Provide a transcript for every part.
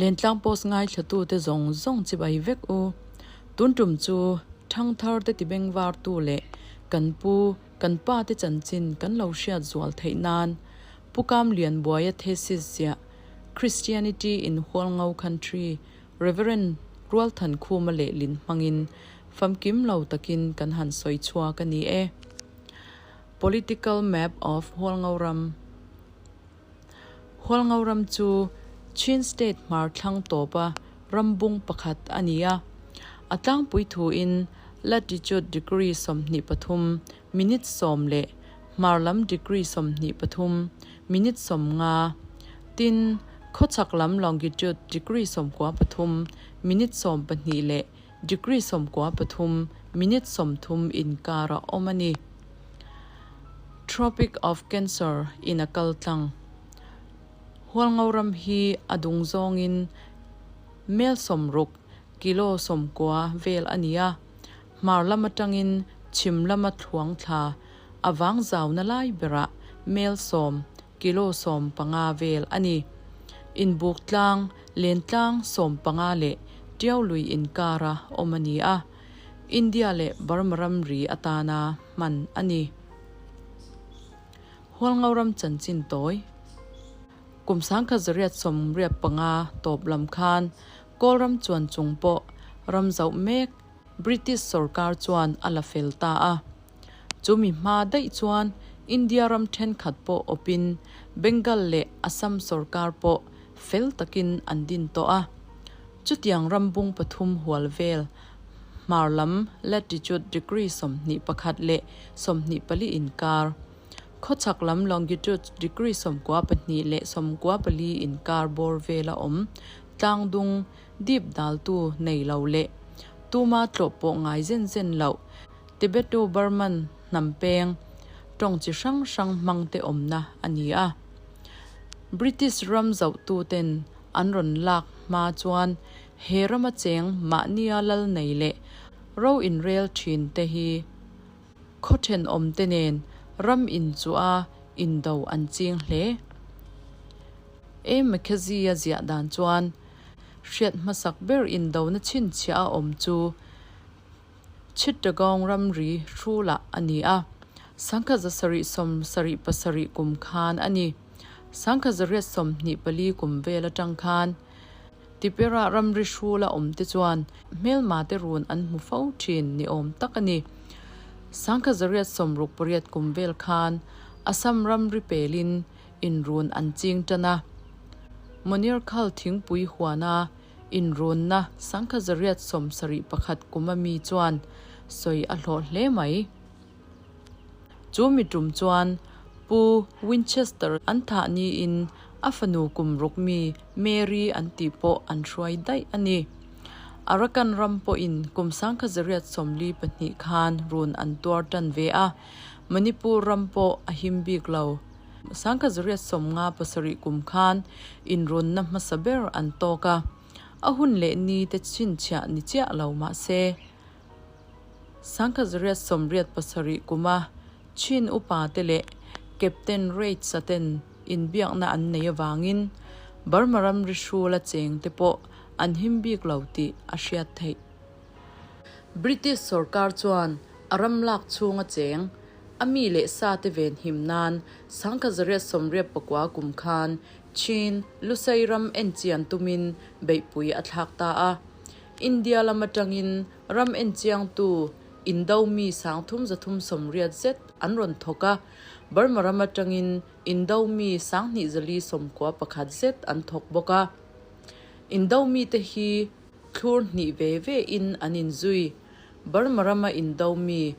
Lentlang post ngaithlatute zawng zawng chibai vek u. Tun tum chu thangthar te tibengvartu leh kan pu, kan pa te chanchin kan lo hriat zual theih nan Pu Kamlianbuaia thesis ziah Christianity in Hualngo Country Rev. Rualthankhuma lehlin hmangin famkim lo takin kan han sawi chhuak a ni e. Political Map of Hualngoram Hualngoram chu Chin State hmar thlang tawpa rambung pakhat a ni a. A tlangpui thuin latitude degree 23 minute 10 leh hmar lam degree 23 minute 50, tin, khawchhak lam longitude degree 93 minute 12 leh degree 93 minute 30 inkar a awm a ni. Tropic of Cancer in a kal tlang. Hualngo ram hi a dung zawngin mel 60, kilo 90 vel a ni a. Hmar lam atangin chhim lama thluang thla a vang zauna lai berah mel 10, kilo 15 vel a ni. Inbuk tlang, len tlang 15 leh Tiau lui inkara awm a ni a. India leh Burma ramri atana hman a ni. Hualngo ram chanchin tawi. Kum 1985 tawp lam khan Kawlram chuan chung pawh ram zauh mek British sorkar chuan a la fel ta a. Chumi hma daih chuan India ram thenkhat pawh awpin Bengal leh Assam sorkar pawh fel takin an din tawh a. Chutiang ram bung pathum hual vel hmar lam latitude degree 21 leh 24 inkar, khawchhak lam longitude degree 92 leh 94 inkar bawr vela awm tlangdung dip daltu nei lo leh tuma tlawh pawh ngai zen zen loh Tibeto-Burman hnam peng tawng chi hrang hrang hmangte awmna a ni a. British ram zohtuten an rawn lak hma chuan he rama cheng mahnia lal nei leh ro inrel thin te hi khaw thenawmte nen ram inchuh a indo an ching hle. A. Mackenzie-a ziah dan chuan hriat hmasak ber indona chhinchhiah a awm chu Chittagong ramri hrulah a ni a, 1777 kum khan a ni. 1824 kum vel atang khan Tipperah ramri hrula awmte chuan hmelmate run an hmu fo thin ni awm tak a ni. 1868 kum vel khan Assam ramri pelin inrun an ching tan a. Monirkhal thingpui huana inrunna 1871 kuma mi chuan sawi a hlawh hle mai. Chu mi tum chuan Pu Winchester an thah niin a fanu kum ruk mi Mary an tih pawh an hruai daih a ni. Arakan ram pawhin kum 1942 khan run an tuar tan ve a, Manipur ram pawh a him bik lo. 1957 kum khan inrunna hmasa ber an tawk a, a hun leh ni te chhinchhiah ni chiah lo mah se. 1987 kuma Chin upa te leh Captain Reitz-a ten inbiakna an nei avangin Burma ramri hrula cheng te pawh an him bik lo tih a hriat theih. British sorkar chuan a ram lak chhunga cheng a mi leh sa te ven him nan 1989 kum khan Chin Lusei ram enchian tumin beihpui a thlak ta a. India lam atangin ram enchiangtu Indo mi 3380 zet an rawn thawk a, Burma ram atangin Indo mi 2491 zet an thawk bawk a. Indo mite hi thlur hnih ve ve in an inzui. Burma rama Indo mi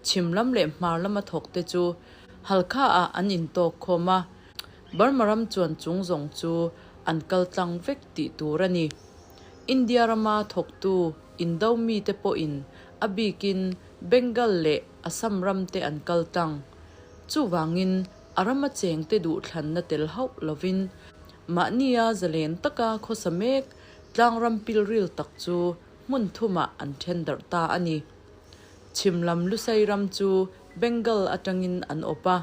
chhim lam leh hmar lama thawkte chu Halkha ah an intawk khawm a, Burma ram chuan chung zawng chu an kal tlang vek tih tur a ni. India rama thawktu Indo mite pawhin a bikin Bengal leh Assam ramte an kal tlang. Chuvangin a rama chengte duhthlanna tel hauh lovin mahnia zalen taka khawsa mek tlangram pilril tak chu hmun thumah an then darh ta a ni. Chhim lam Lusei ram chu Bengal atangin an awp a,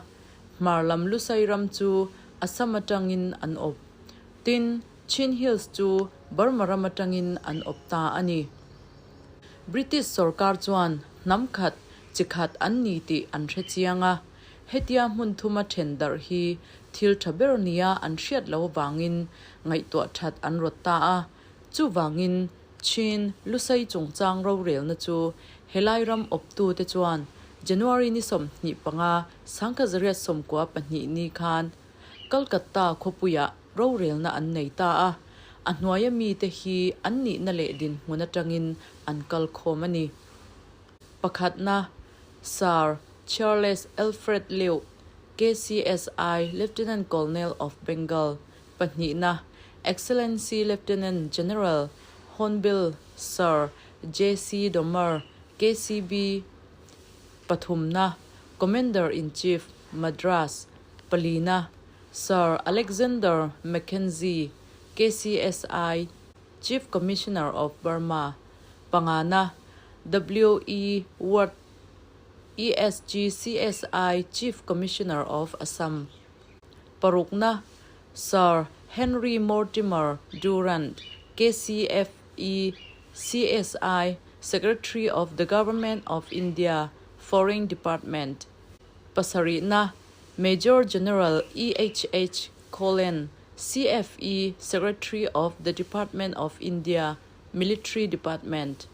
hmar lam Lusei ram chu Assam atangin an awp. Tin, Chin Hills chu Burma ram atangin an awp ta a ni. British sorkar chuan hnam khat, chi khat an ni tih an hre chiang a, hetia hmun thuma then darh hi thil tha ber nia an hriat lo avangin ngaihtuah that an rawt ta a. Chuvangin, Chin, Lusei chungchang rorelna chu helai ram awptute chuan January ni 25, 1992 ni khan Calcutta khawpuiah rorelna an nei ta a, a hnuaia mite hi an nihna leh dinhmun atangin an kal khawm a ni. Pakhatna, Sir Charles Alfred Leuh, KCSI, Lieutenant Colonel of Bengal, Pahnihna, Excellency Lieutenant General Hornbill Sir JC Domar, KCB, Pathumna, Commander-in-Chief, Madras, Palina, Sir Alexander Mackenzie, KCSI, Chief Commissioner of Burma, Pangana, WE Ward, ESG CSI, Chief Commissioner of Assam, Parukna, Sir Henry Mortimer Durand, KCFE, CSI, Secretary of the Government of India, Foreign Department, Pasarihna, Major General EHH Cullen, CFE, Secretary of the Department of India, Military Department,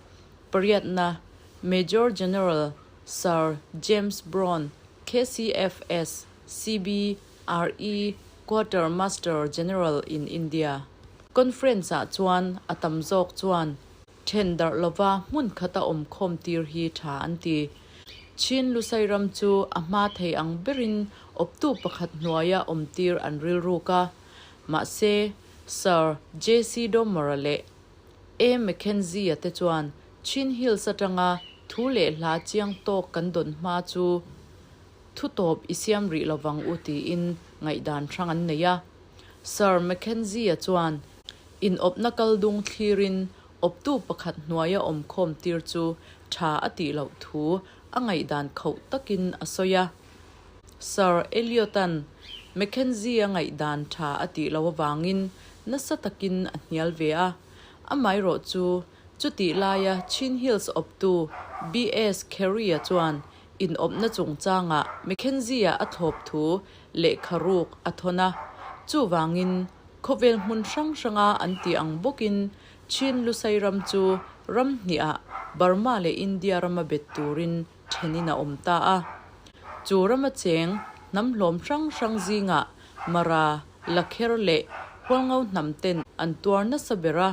Pariatna, Major General Sir James Brown, KCFS, CB, RE, Quarter Master General in India. Conference-ah chuan a tam zawk chuan then darh lova hmun khata awm khawm tir hi tha an ti. Chin Lusai ram chu a hma thei ang berin awptu pakhat hnuaia awm tir an rilruk a, mahse Sir JC Domara leh A. Mackenzie-a te chuan Chin Hills atanga thu leh hla chiang tawk kan dawn hma chu Thu tawp i siam rih lovang u tiin ngaihdan hrang an nei a. Sir Mackenzie-a chuan inawpna kal dung thlirin awptu pakhat hnuaia awm khawm tir chu tha a tih loh thu a ngaihdan khauh takin a sawi a. Sir Elliot-a'n Mackenzie-a ngaihdan tha a tih loh avangin nasa takin a hnial ve a. Amaherawh chu chutih laia Chin Hills awptu BS Carey-a chuan Inawpna chungchangah Mackenzie-a a thlawp thu lehkha ruk a thawn a, chuvangin khawvel hmun hrang hranga an tih ang bawkin Chin Lusai ram chu ram hnihah Burma leh India rama bet turin thenin a awm ta a. Chu rama cheng hnam hlawm hrang hrang zingah Mara, Lakher leh Hualngo hnam ten an tuar nasa ber a,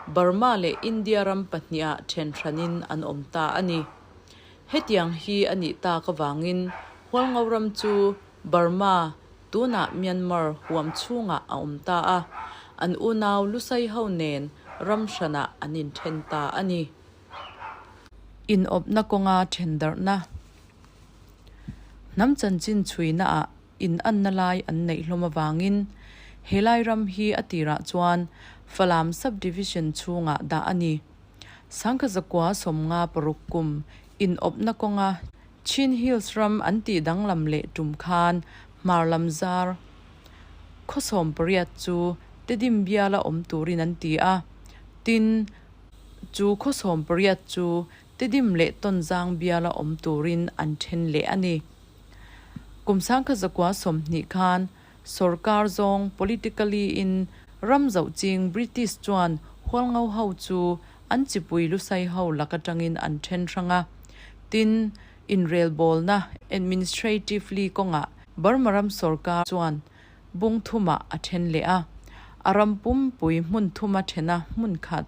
Burma leh India ram pahnihah then hranin an awm ta a ni. Hetiang hi a nih tak avangin Hualngo ram chu Burma, tunah Myanmar, huam chhungah a awm ta a, an unau Lusai ho nen ram hranah an inthen ta a ni. Inawpna kawnga thendarhna Hnam chanchin chhuinaah inanna lai an neih hlawm avangin helai ram hi a tirah chuan Falam Sub-Division chhungah dah a ni. 1956 kum inawpna kawnga Chin Hills ram an tih danglam leh tum khan hmar lam zar khaw 18 chu Tedim biala awm turin an ti a, tin, chu khaw 18 chu Tedim leh Tonzang biala awm turin an then leh a ni. Kum 1920 khan Sorkar zawng politically in ram zoh ching British chuan Hualngo ho chu an chipui Lusai ho lak atangin an then hrang a. Tin, inrelbawlna, administratively, kawngah Burma ram sorkar chuan bung thumah a then leh a. A ram pumpui hmun thuma thena hmun khat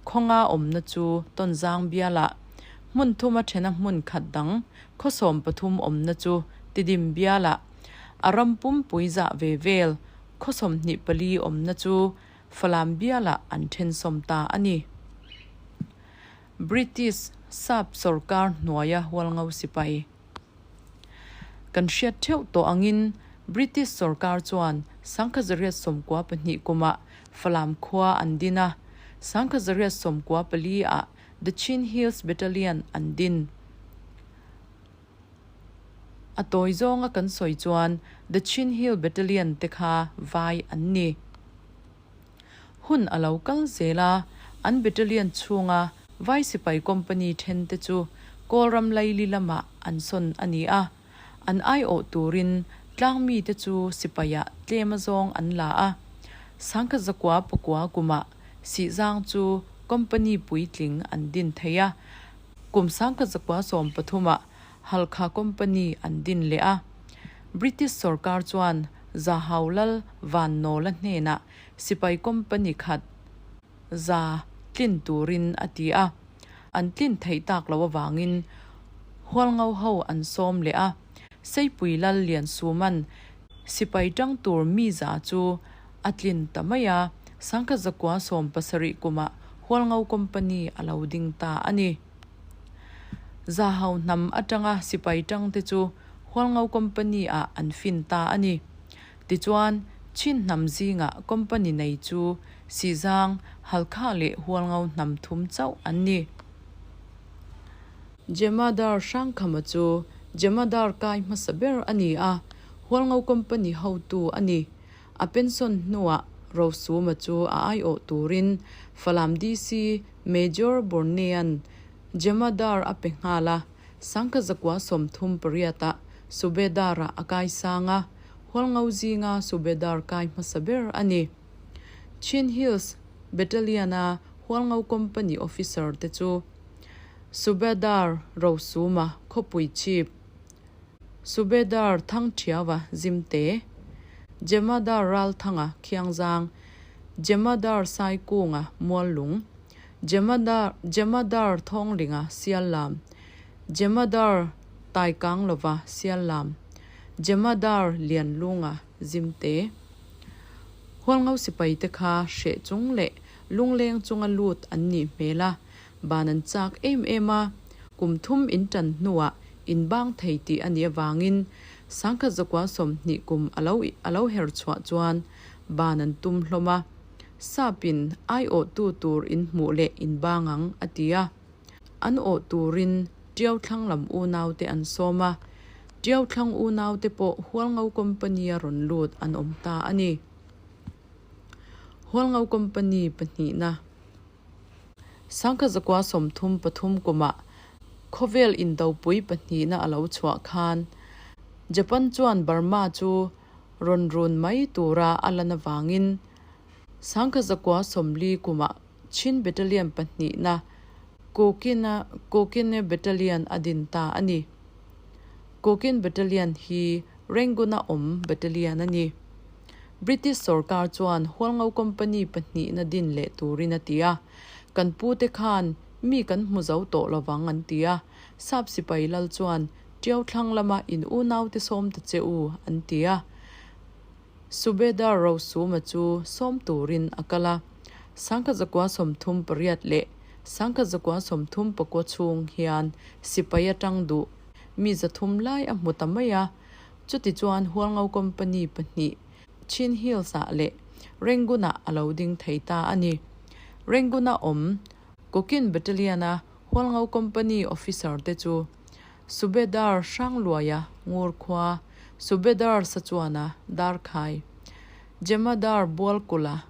khawnga awmna chu Tonzang bialah, hmun thuma thena hmun khat dang khaw 13 awmna chu Tidim bialah, A ram pumpui zah ve vel khaw 24 awmna chu Falam bialah an thensawm ta a ni. British sap sorkar hnuaia Hualngo sipai kan hriat theuh tawh angin British sorkar chuan 1992 kumah Falam khua an din a, 1994 ah The Chin Hills Battalion an din. A tawi zawnga kan sawi chuan The Chin Hill Battalion te kha vai an ni. Hun a lo kal zel a, an battalion chhunga Vai sipai company thente chu Kawlram laili lamah an sawn a ni a. An aiawh turin tlangmite chu sipaiah tlem azawng an la a. 1909 kumah Sihzang chu company puitling an din thei a. Kum 1913 ah Halkha company an din leh a. British sorkar chuan Zahau Lal Van Nawla hnenah sipai company khat za tlin turin a ti a. An tlin theih tak loh avangin Hualngo ho an sawm leh a. Seipui Lal Liansuman sipai tang tur mi za chu a tlin ta mai a, 1917 kumah Hualngo Company a lo ding ta a ni. Zahau hnam atanga sipai tangte chu Hualngo Company ah an fin ta a ni. Tichuan, Chin hnam zingah company nei chu Sizang, Halkha leh Hualngo hnam thum chauh an ni. Jemadar Hrangkhama chu Jemadar kai hmasa ber a ni a, Hualngo Company hotu a ni. A pension hnuah Rosuma chu a aiawh turin Falam DC Major Bornean Jemadar a pe nghal a, 1938 ah Subedar-ah a kai sang a, Hualngo zinga Subedar kai hmasa ber a ni. Chin Hills Battalion-a Hualngo Company officer te chu Subedar Rosuma khawpui chip, Subedar Thangthiaua Zimte, Jemadar Ralthanga Khiangzang, Jemadar Saikunga Muallung, Jemadar Jemadar Thawnglinga Siallam, Jemadar Taikanglova Siallam, Jemadar Lianlunga Zimte. Hualngo sipai te kha hreh chung leh lungleng chunga lut an nih hmel a, ban an chak em em a, kum thum in tan hnuah in bang thei tih a nih avangin 1920 kum a lo a lo her chhuah chuan ban an tum hlawm a, Sapin aiawhtu tur in hmuh leh in bang ang a ti a, an awh turin Tiau thlang lam unaute an sawm a, Tiau thlang unaute pawh Hualngo Company-a rawn lut an awm ta a ni. Hualngo Company pahnihna. 1933 kumah khawvel indopui pahnihna a lo chhuah khan Japan chuan Burma chu rawn run mai tura a lan avangin 1940 kumah Chin Battalion pahnihna Kokina Kokine Battalion a din ta a ni. Kokin Battalion hi Rangoon-a awm battalion a ni. British sorkar chuan Hualngo Company pahnihna din leh turin a ti a, kan pute khan mi kan hmu zo tawh lovang an ti a, Sap sipai lal chuan Tiau thlang lama in unaute sawm ta che u an ti a. Subedar Rosuma chu sawm turin a kal a, 1938 leh 1939 chhung hian sipai atang duh mi 300 lai a hmu ta mai a, Chutichuan Hualngo Company pahnih Chin Hills-ah leh Rangoon-ah a lo ding thei ta a ni. Rangoon-a awm Kokin Battalion-a Hualngo Company officer te chu Subedar Hrangluaia Ngurkhua, Subedar Sachuana Darkhai, Jemadar Bualkula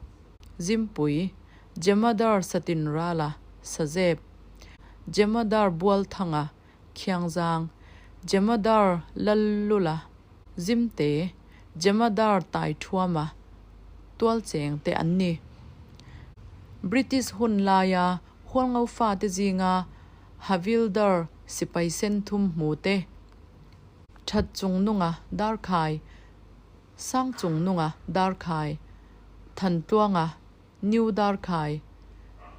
Zimpui, Jemadar Satinrala Sazep, Jemadar Bualthanga Khiangzang, Jemadar Lallula, Zimte, Jemadar Taithuama, Tualcheng te an ni. British hun laia Hualngo fate zinga Havildar sipai sen thum hmu te, That chung nunga Darkhai, Sang chung nunga Darkhai, Thantluanga New Darkhai,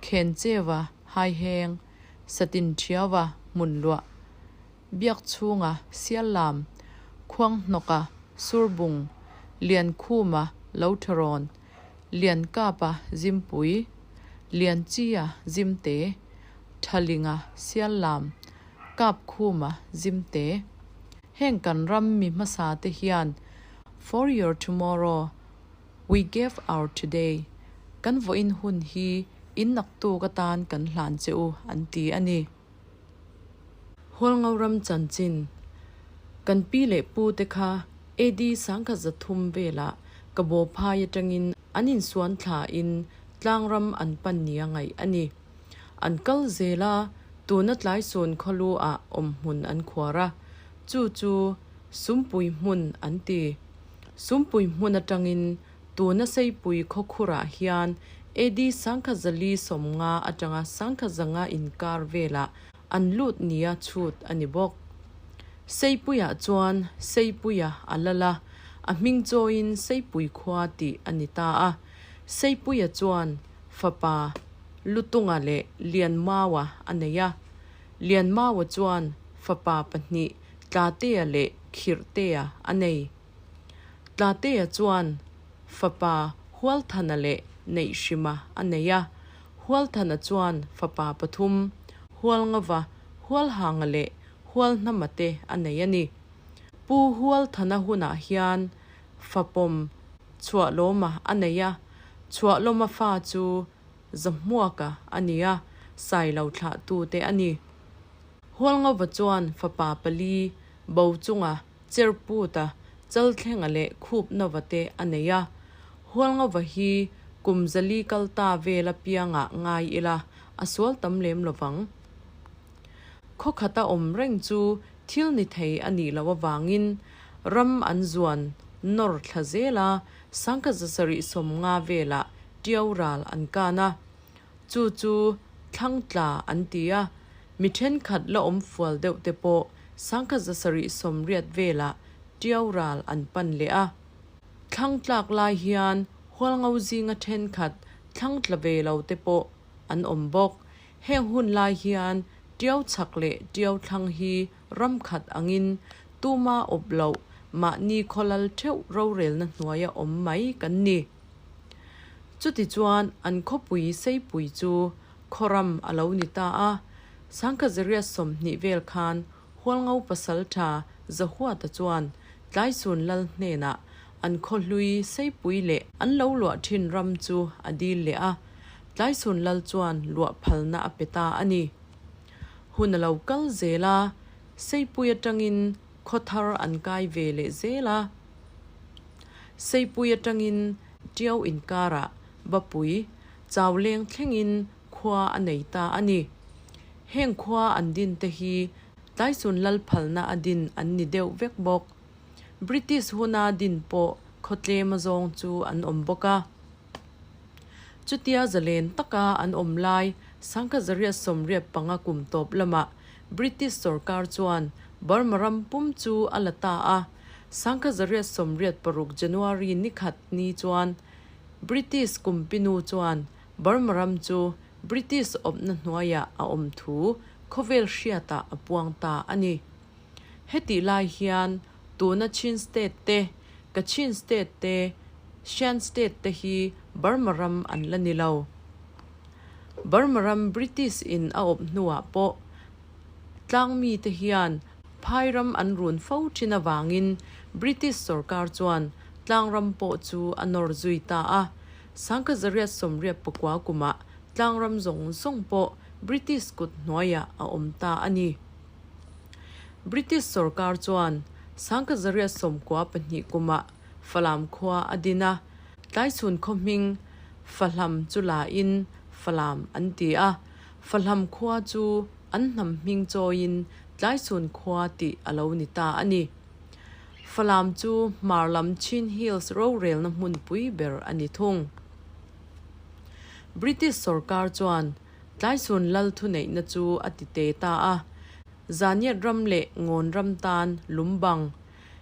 Khencheva Haiheng, Satin Thiaua Hmunluah, Biakchhunga Siallam, Khuanghnawka Surbung, Liankhuma Lotharawn, Liankapa Zimpui, Lianchia Zimte, Thalinga Siallam, Kapkhuma Zimte. Heng kan ram mi hmasa te hian For your tomorrow, We gave our today, Kan vawiin hun hi in naktuk atan kan hlan che u, an ti a ni. Hualngo ram chanchin, Kan pi leh pu te kha AD 1300 velah ka baw phai atangin an insuan thla in. tlangram an pan nia ngaih a ni. An kal zel a, tuna Tlaisun khawlu ah awmhmun an khuar a, chu chu Sumpui hmun an ti. Sumpui hmun atangin tuna Seipui khawkhurah hian AD 1450 atanga 1500 inkar velah an lut nia chhut a ni bawk. Seipuiah chuan Seipuia a lal a, a hming chawiin Seipui khua tih a ni ta a. Seipuia chuan fapa Lutunga leh Lianmaua a nei a. Lianmaua chuan fapa pahnih Tlatea leh Khirhtea a nei. Tlatea chuan fapa Hualthana leh Neihhrima a nei a. Hualthana chuan fapa pathum, Hualngava, Hualhanga leh Hualhnama te a nei a ni. Pu Hualthana hunah hian fapawm Chhuahlawma a nei a, Chhuahlawma fa chu Zahmuaka a ni a, Sailo thlahtute a ni. Hualngova chuan fapa pali, Bochunga, Cherputa, Chalthlenga leh Khupnova te a nei a. Hualngova hi kum zali kal ta vela piangah ngai ila a sual tam lem lovang. Khaw khata awm reng chu thil ni thei a nih loh avangin ram an zuan nawr thla zel a, 1750 velah Tiau ral an kan a. Chu chu thlang tla an ti a, mi thenkhat la awm fual deuh te pawh 1780 velah Tiau ral an pan leh a. Thlang tlak lai hian Hualngo zinga thenkhat thlang tla ve lo te pawh an awm bawk. Heng hun lai hian Tiau chhak leh Tiau thlang hi ram khat angin tuma awp loh mahni khawlal theuh rorelna hnuaia awm mai kan ni. Chutichuan an khawpui Seipui chu khawram a lo ni ta a, 1920 vel khan Hualngo pasaltha Zahuata chuan Tlaisun lal hnenah an khawhlui Seipui leh an lo luah thin ram chu a dil leh a, Tlaisun lal chuan luah phalna a pe ta a ni. Hun a lo kal zel a, Seipui atangin khaw thar an kai ve leh zel a. Seipui atangin Tiau inkarah Bapui, Chauleng thlengin khua a nei ta a ni. Heng khua an din te hi Tlaisun lal phalna a din an ni deuh vek bawk. British huna din pawh khaw tlem azawng chu an awm bawk a. Chutia zalen taka an awm lai 1985 kum tawp lamah British sorkar chuan Burma ram pum chu a la ta a. 1986 January nikhat ni chuan British kumpinu chuan Burma ram chu British awpna hnuaiah a awm thu khawvel hriatah a puang ta a ni. Hetih lai hian tuna Chin State te, Kachin State te, Shan State te hi Burma ram an la ni lo. Burma ram British in a awp hnuah pawh tlangmi te hian phai ram an run fo thin avangin British sorkar chuan tlangram pawh chu a nawr zui ta a. 1889 kumah tlangram zawng zawng pawh British kut hnuaiah a awm ta a ni. British sorkar chuan 1992 kumah Falam khua a din a, Tlaichhun khaw hming Fahlam chu la in Falam an ti a, Fahlam khua chu an hnam hming chawiin Tlaichhun khua tih a lo ni ta a ni. Falam chu hmar lam Chin Hills rorelna hmunpui ber a ni thung. British sorkar chuan Tlaisun lal thuneihna chu a ti te ta a, Zaniat ram leh Ngawn ram tan Lumbang,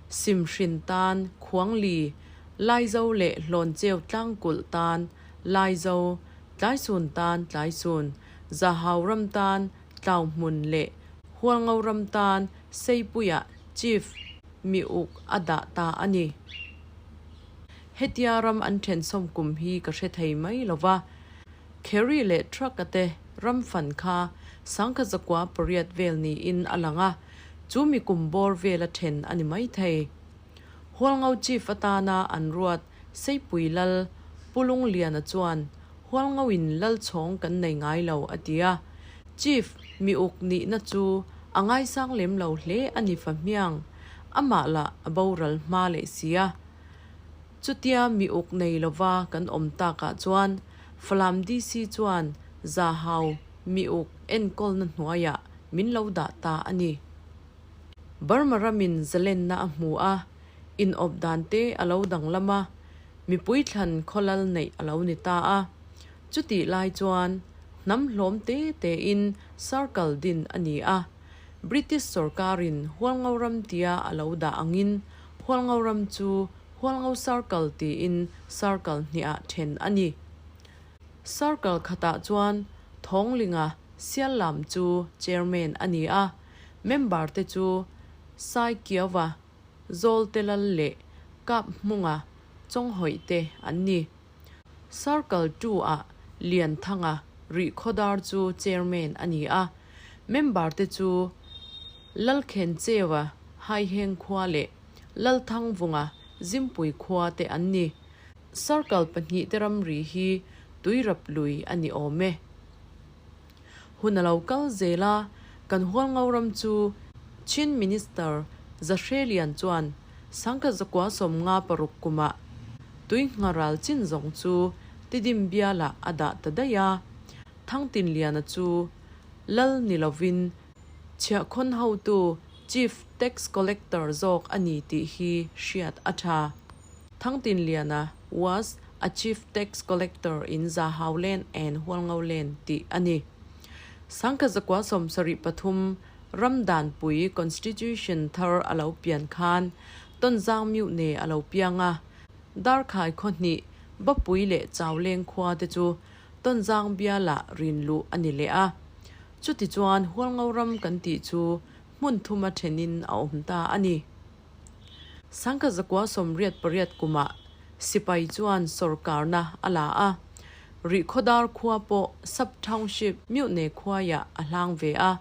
Simhrin tan Khuangli, Laizo leh Hlawncheu tlangkulh tan Laizo, Tlaisun tan Tlaisun, Zahau ram tan Tlauhmun leh Hualngo ram tan Seipuiah Chief Miuk a dah ta a ni. Hetia ram an thensawm kum hi ka hre thei mai lo va. Kerry leh Truck-a te ram fan kha 1800 vel niin a lang a, chu mi kum bawr vela then a ni mai thei. Hualngo Chief atana an ruat Seipui Lal Pu Lungliana chuan Hualngo-in lal chhawng kan nei ngai lo a ti a, Chief mi uk nihna chu a ngaisang lem lo hle a ni fa hmiang, amah lah a boral hma leh si a. Chutia mi uk nei lova kan awm takah chuan. Falam DC chuan Zahau miuk enkawlna hnuaiah min lo dah ta a ni. Burma ramin zalenna a hmu a, inawp dan te a lo danglam a, mipui thlan khawlal neih a lo ni ta a. Chutih lai chuan hnam hlawm te tein circle din a ni a, British sorkarin Hualngo ram tia a lo dah angin Hualngo ram chu Hualngo Circle tiin circle hnihah then a ni. Circle khatah chuan Thawnglinga Siallam chu chairman a ni a, member te chu Saikiauva, Zawltelal leh Kaphmunga Chawnghawih te an ni. Circle two-ah Lianthanga Rihkhawdar chu chairman a ni a, member te chu Lalkhencheua Haiheng khua leh Lalthangvunga Zimpui khua te an ni. Circle pahnihte ramri hi Tuirap lui a ni awm e. Hun a lo kal zel a, kan Hualngo ram chu Chin Minister Zahrelian chuan Sangkhat zakua 56 kumah tui ngharal chin zawng chu Tidim bialah a dah ta daih a, Thangtinliana chu lal ni lovin chhiahkhawn hotu Chief Tax Collector zawk a ni tih hi hriat a tha. Thangtinliana was a Chief Tax Collector in Zahau Land and Hualngo Land tih a ni. Sangkhat zakua 73 ram danpui Constitution thar a lo pian khan Tonzang Mute a lo piang a, Darkhai khaw hnih Bapui leh Chauleng khua te chu Tonzang bialah rin luh a ni leh a. Chutichuan Hualngo ram kan tih chu hmun thuma thenin a awm ta a ni. Sangkhat zakua 88 kumah sipai chuan sorkarna a la a, Rihkhawdar khua pawh Sub-Township Mute khuaiah a hlang ve a,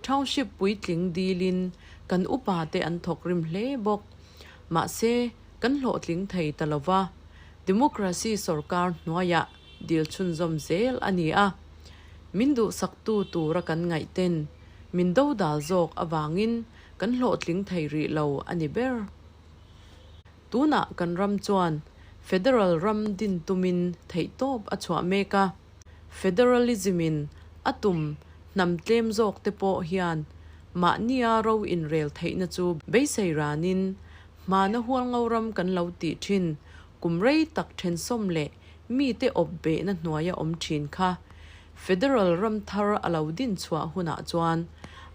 Township puitling dilin kan upa te an thawk rim hle bawk. Mahse, kan hlawhtling thei ta lo va, Democracy sorkar hnuaiah dil chhunzawm zel a ni a, min duhsaktu tura kan ngaihten min dodal zawk avangin kan hlawhtling thei rih lo a ni ber. Tunah kan ram chuan Federal ram din tumin theihtawp a chhuah mek a, Federalism-in a tum hnam tlem zawk te pawh hian mahnia ro inrel theihna chu beisei ranin hmana Hualngo ram kan lo tih thin kum rei tak thensawm leh mite awp behna hnuaia awm thin kha Federal ram thar a lo din chhuah hunah chuan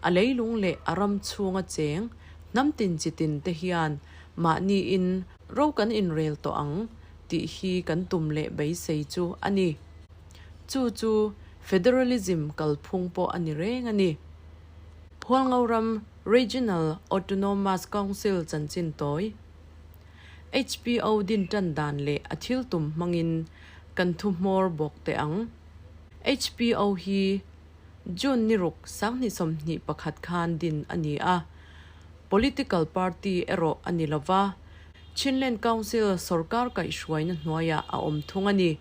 a leilung leh a ram chhunga cheng hnam tin chi tin te hian mahniin ro kan inrel tawh ang tih hi kan tum leh beisei chu a ni. Chu chu Federalism kalphung pawh a ni reng a ni. Hualngo ram Regional Autonomous Council chanchin tawi. HPO din tan dan leh a thil tum hmangin kan thu hmawr bawk teh ang. HPO hi June ni ruk 2021 khan din a ni a, political party erawh a ni lova, Chinland Council sorkar kaihhruaina hnuaiah a awm thung a ni.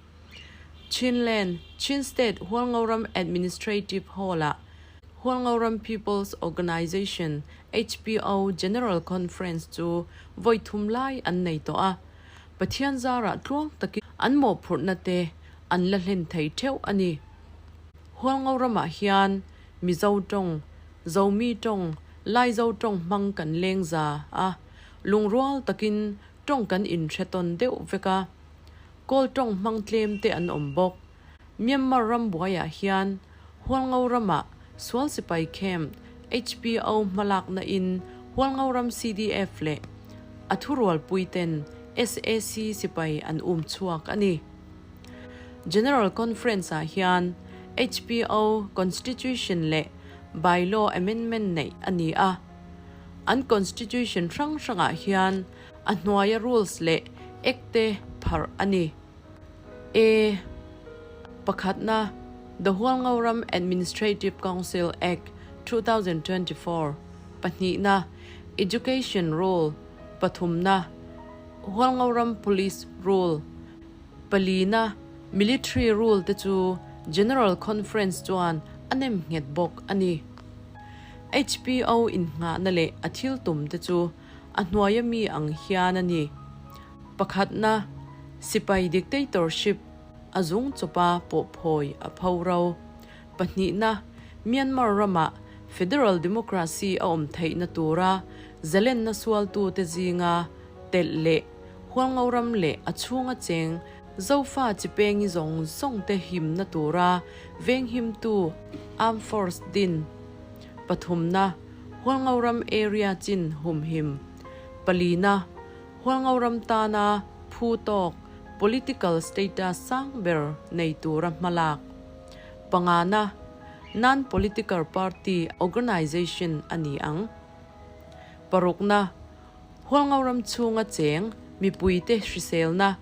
Chinland, Chin State Hualngoram Administrative Hall-ah Hualngoram People's Organisation, HPO, General Conference chu vawi thum lai an nei tawh a, Pathian zarah tluang takin an mawhphurhna te an la hlen thei theuh a ni. Hualngoramah hian Mizo tawng, Zomi tawng, Laizo tawng hmang kan leng za a, lungrual takin tawng kan inhre tawn deuh vek a. Kawl tawng hmang tlem te an awm bawk. Myanmar ram buaiah hian Hualngo ramah sual sipai camp HPO hmalakna in Hualngo ram CDF leh a thurualpui ten sac sipai an um chhuak a ni. General Conference ah hian HPO Constitution leh By-law Amendment neih a ni a. An Constitution hrang hrangah hian a hnuaia rules leh Act te pharh a ni. A. Pakhatna, The Hualngoram Administrative Council Act, 2024, Pahnihna, Education Rule, Pathumna, Hualngoram Police Rule, Palina, Military Rule te chu General Conference chuan a nem nghet bawk a ni. HPO innghahna leh a thil tum te chu a hnuaia mi ang hian a ni. Pakhatna, Sipai Dictatorship. a zung chawpa pawhphawi a pho ro. Pahnihna, Myanmar ramah Federal Democracy a awm theihna tura zalenna sualtute zinga telh leh Hualngo ram leh a chhunga cheng Zofa chipengi zawng zawngte himna tura venghimtu Armed Force din. Pathumna, Hualngo ram area chin humhim. Palina, Hualngo ram tana phu tawk political status sang ber nei tura hmalak. Pangana, Non-political party organisation a ni ang. Parukna, Hualngo ram chhunga cheng mipuite hriselna,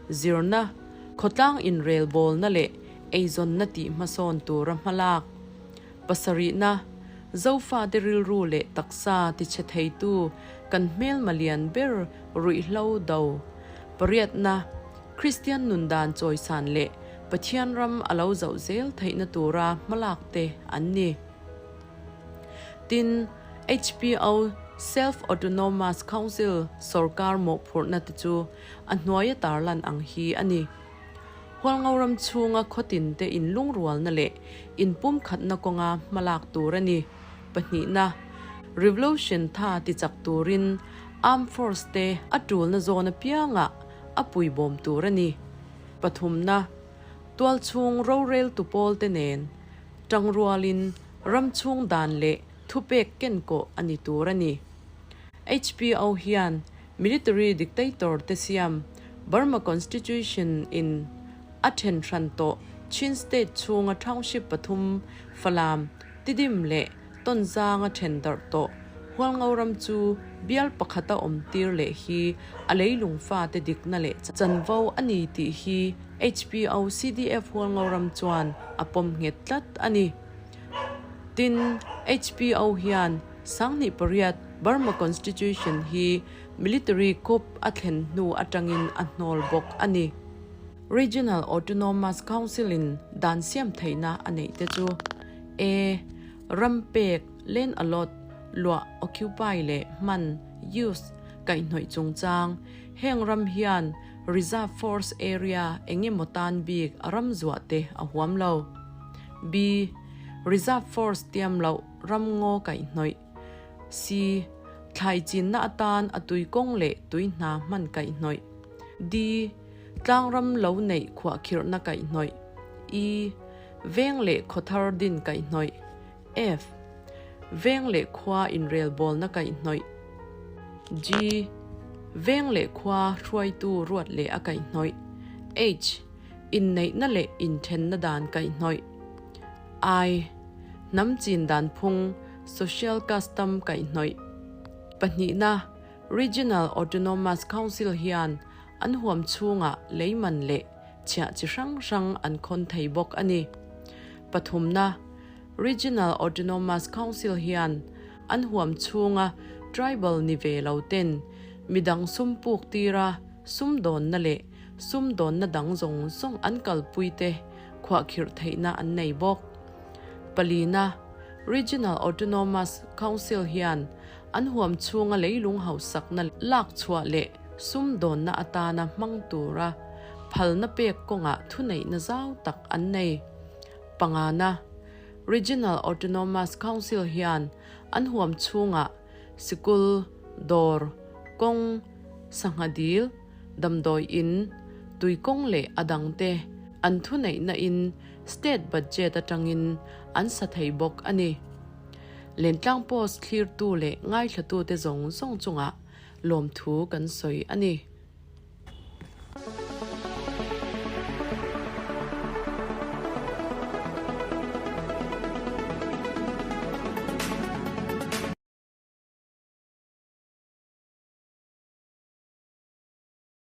zirna, khawtlang inrelbawlna leh eizawnna tih hmasawn tura hmalak. Pasarihna, Zofate rilru leh taksa tichhe theitu kan hmelma lian ber ruihhlo do. Pariatna, Kristian nun dan chawisan leh Pathian ram a lo zauh zel theihna tura hmalak te an ni. Tin, HPO Self Autonomous Council sawrkar mawhphurhna te chu a hnuaia tarlan ang hi a ni. Hualngo ram chhunga khawtin te inlungrualna leh inpumkhatna kawnga hmalak tur a ni. Pahnihna, Revolution tha tichak turin Armed Force te a tulna zawn apiangah a puibawm tur a ni. Pathumna, Tualchhung roreltu pawlte nen tangrualin ram chhung dan leh thupek kenkawh a ni tur a ni. HPO hian Military dictator te siam Burma Constitution in a then hran tawh Chin State chhunga township pathum Falam, Tidim leh Tonzanga then darh tawh Hualngo ram chu bial pakhata awm tir leh hi a leilung fate dikna leh chanvo a ni tih hi HPO CDF Hualngo ram chuan a pawm nghet tlat a ni. Tin, HPO hian 2008 Burma Constitution hi military coup a thlen hnu atangin a hnawl bawk a ni. Regional Autonomous Council in dan siam theihna a neih te chu A. Ram pek, land allot, luah, occupy, leh hman, use, kaihhnawih chungchang, heng ram hian Reserve Force Area eng emaw tan bik a ram zuah te a huam lo. B. Reserve Force tiam loh ram ngaw kaihhnawih. C. Thlai chinna atan a tui kawng leh tui hna hman kaihhnawih. D. Tlangram lo neih khuahkhirhna kaihhnawih. E. Veng leh khawthar din kaihhnawih. F. Veng leh khua inrelbawlna kaihhnawih. G. Veng leh khua hruaitu ruat leh a kaihhnawih. H. Inneihna leh inthenna dan kaihhnawih. I. Hnam chin dan phung, social custom, kaihhnawih. Pahnihna, Regional Autonomous Council hian an huam chhungah leiman leh chhiah chi hrang hrang an khawn thei bawk a ni. Pathumna, Regional Autonomous Council hian an huam chhunga tribal ni ve lo ten midang sum puk tira sumdawnna leh sumdawnna dang zawng zawng an kalpui te khuahkhirh theihna an nei bawk. Palina, Regional Autonomous Council hian an huam chhunga leilung hausakna lak chhuah leh sumdawnna atana hmang tura phalna pek kawngah thuneihna zau tak an nei. Pangana, Regional Autonomous Council hian an huam chhungah sikul, dawr, kawng, sangha dil, damdawi in, tui kawng leh a dangte an thuneihna in state budget atangin an sa thei bawk a ni. Lentlang Post thlirtu leh ngaithlatute zawng zawng chungah lawmthu kan sawi a ni.